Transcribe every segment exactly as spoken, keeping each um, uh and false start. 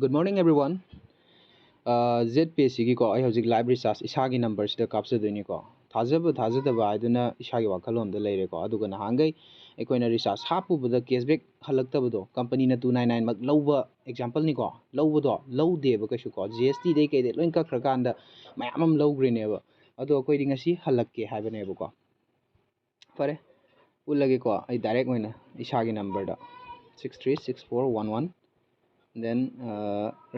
Good morning everyone. ZPay ꯁꯤꯒꯤꯀꯣ, ꯑꯩ ꯍꯧꯖꯤꯛ live recharge ꯏꯁꯥꯒꯤ ꯅꯝꯕꯔꯁꯤꯗ ꯀꯥꯞꯆꯗꯣꯏꯅꯤꯀꯣ꯫ ꯊꯥꯖꯕ ꯊꯥꯖꯗꯕ ꯍꯥꯏꯗꯨꯅ ꯏꯁꯥꯒꯤ ꯋꯥꯈꯜꯂꯣꯟꯗ ꯂꯩꯔꯦꯀꯣ꯫ ꯑꯗꯨꯒ ꯅꯍꯥꯟꯈꯩ ꯑꯩꯈꯣꯏꯅ recharge ꯍꯥꯞꯄꯨꯕꯗ cashback ꯍꯜꯂꯛꯇꯕꯗꯣ, ꯀꯝꯄꯅꯤꯅ two nine nine ꯃꯛ ꯂꯧꯕ example ꯅꯤꯀꯣ, ꯂꯧꯕꯗꯣ ꯂꯧꯗꯦꯕ ꯀꯩꯁꯨꯀꯣ꯫ GST ꯗꯩ ꯀꯩꯗꯩ ꯂꯣꯏ ꯀꯛꯈ꯭ꯔꯀꯥꯟꯗ ꯃꯌꯥꯝ ꯑꯃ ꯂꯧꯈ꯭ꯔꯤꯅꯦꯕ꯫ ꯑꯗꯣ ꯑꯩꯈꯣꯏꯗꯤ ꯉꯁꯤ ꯍꯜꯂꯛꯀꯦ ꯍꯥꯏꯕꯅꯦꯕꯀꯣ꯫ ꯐꯔꯦ, ꯎꯠꯂꯒꯦꯀꯣ꯫ ꯑꯩ direct ꯑꯣꯏꯅ ꯏꯁꯥꯒꯤ ꯅꯝꯕꯔꯗ, six three six four one one, then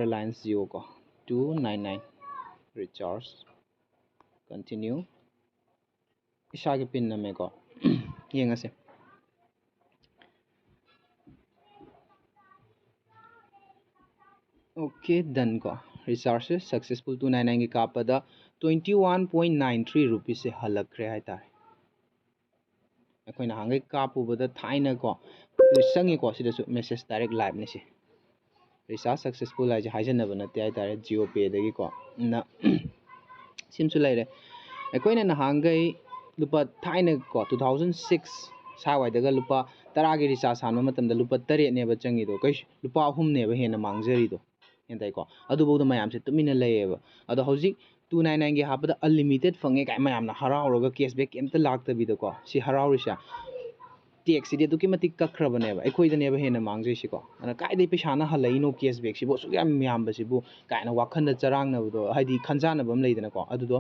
Reliance Jio ꯀꯣ, two nine nine, recharge, continue꯫ ꯏꯁꯥꯒꯤ ꯄꯤꯟ ꯅꯝꯃꯦꯀꯣ꯫ ꯌꯦꯡꯉꯁꯦ꯫ Okay, done ꯀꯣ꯫ Recharge ꯁꯦ successful, two nine nine ꯒꯤ ꯀꯥꯞꯄꯗ twenty one point nine three rupees ꯁꯦ ꯍꯜꯂꯛꯈ꯭ꯔꯦ ꯍꯥꯏꯇꯥꯔꯦ꯫ ꯑꯩꯈꯣꯏꯅ ꯅꯍꯥꯟꯈꯩ ꯀꯥꯞꯄꯨꯕꯗ ꯊꯥꯏꯅꯀꯣ, ꯆꯪꯉꯤꯀꯣ, ꯁꯤꯗꯁꯨ message direct live ꯅꯤ ꯁꯤ꯫ Recharge successful ꯍꯥꯏꯁꯦ ꯍꯥꯏꯖꯟꯅꯕ ꯅꯠꯇꯦ ꯍꯥꯏꯇꯥꯔꯦ, Jio Pay ꯗꯒꯤꯀꯣ꯫ ꯑꯗꯨꯅ ꯁꯤꯃꯁꯨ ꯂꯩꯔꯦ꯫ ꯑꯩꯈꯣꯏꯅ ꯅꯍꯥꯟꯈꯩ ꯂꯨꯄꯥ, ꯊꯥꯏꯅꯀꯣ, two thousand six ꯁ꯭ꯋꯥꯏꯋꯥꯏꯗꯒ ꯂꯨꯄꯥ ꯇꯔꯥꯒꯤ recharge ꯍꯥꯟꯕ ꯃꯇꯝꯗ ꯂꯨꯄꯥ ꯇꯔꯦꯠꯅꯦꯕ ꯆꯪꯉꯤꯗꯣ, ꯀꯩꯁꯨ ꯂꯨꯄꯥ ꯑꯍꯨꯝꯅꯦꯕ ꯍꯦꯟꯅ ꯃꯥꯡꯖꯔꯤꯗꯣ꯫ ꯒ꯭ꯌꯥꯟ ꯇꯥꯏꯀꯣ? ꯑꯗꯨꯐꯥꯎꯗ ꯃꯌꯥꯝꯁꯦ ꯇꯨꯃꯤꯟꯅ ꯂꯩꯌꯦꯕ꯫ ꯑꯗꯣ ꯍꯧꯖꯤꯛ two nine nine ꯒꯤ ꯍꯥꯞꯄꯗ unlimited ꯐꯪꯉꯦ ꯀꯥꯏ ꯃꯌꯥꯝꯅ ꯍꯔꯥꯎꯔꯒ cashback ꯀꯩꯝꯇ ꯂꯥꯛꯇꯕꯤꯗꯀꯣ, ꯁꯤ ꯍꯔꯥꯎꯔꯤꯁꯦ꯫ Tax ꯁꯤꯗꯤ ꯑꯗꯨꯛꯀꯤ ꯃꯇꯤꯛ ꯀꯛꯈ꯭ꯔꯕꯅꯦꯕ, ꯑꯩꯈꯣꯏꯗꯅꯦꯕ ꯍꯦꯟꯅ ꯃꯥꯡꯖꯩꯁꯤꯀꯣ꯫ ꯑꯗꯨꯅ ꯀꯥꯏꯗꯩ ꯄꯩꯁꯥꯅ ꯍꯜꯂꯛꯏꯅꯣ cashback ꯁꯤꯕꯨ ꯑꯁꯨꯛ ꯌꯥꯝ ꯌꯥꯝꯕꯁꯤꯕꯨ ꯀꯥꯏꯅ ꯋꯥꯈꯜꯗ ꯆꯔꯥꯡꯅꯕꯗꯣ, ꯍꯥꯏꯗꯤ ꯈꯟꯖꯥꯟꯅꯕ ꯑꯃ ꯂꯩꯗꯅꯀꯣ꯫ ꯑꯗꯨꯗꯣ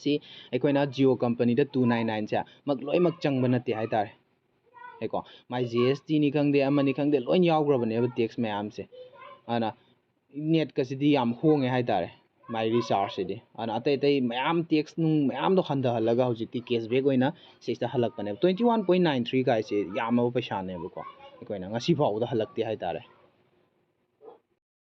ꯁꯤ ꯑꯩꯈꯣꯏꯅ Jio ꯀꯝꯄꯅꯤꯗ two nine nine ꯁꯦ ꯃꯛ ꯂꯣꯏꯅꯃꯛ ꯆꯪꯕ ꯅꯠꯇꯦ ꯍꯥꯏꯇꯥꯔꯦ꯫ ꯀꯣ, ꯃꯥꯏ GST ꯅꯤ ꯈꯪꯗꯦ, ꯑꯃꯅꯤ ꯈꯪꯗꯦ, ꯂꯣꯏ ꯌꯥꯎꯈ꯭ꯔꯕꯅꯦꯕ tax ꯃꯌꯥꯝꯁꯦ꯫ ꯑꯗꯨꯅ net ꯀꯁꯤꯗꯤ ꯌꯥꯝ ꯍꯣꯡꯉꯦ ꯍꯥꯏꯇꯥꯔꯦ, ꯃꯥꯏ recharge ꯁꯤꯗꯤ꯫ ꯑꯗꯨꯅ ꯑꯇꯩ ꯑꯇꯩ ꯃꯌꯥꯝ tax ꯅꯨꯡ ꯃꯌꯥꯝꯗꯣ ꯍꯟꯊꯍꯜꯂꯒ ꯍꯧꯖꯤꯛꯇꯤ cashback ꯑꯣꯏꯅ ꯁꯤꯁꯤꯗ ꯍꯜꯂꯛꯄꯅꯦꯕ꯫ Twenty one point nine three ꯀꯥꯏꯁꯦ ꯌꯥꯝꯃꯕ ꯄꯩꯁꯥꯅꯦꯕꯀꯣ, ꯑꯩꯈꯣꯏꯅ ꯉꯁꯤ ꯐꯥꯎꯕꯗ ꯍꯜꯂꯛꯇꯦ ꯍꯥꯏꯇꯥꯔꯦ꯫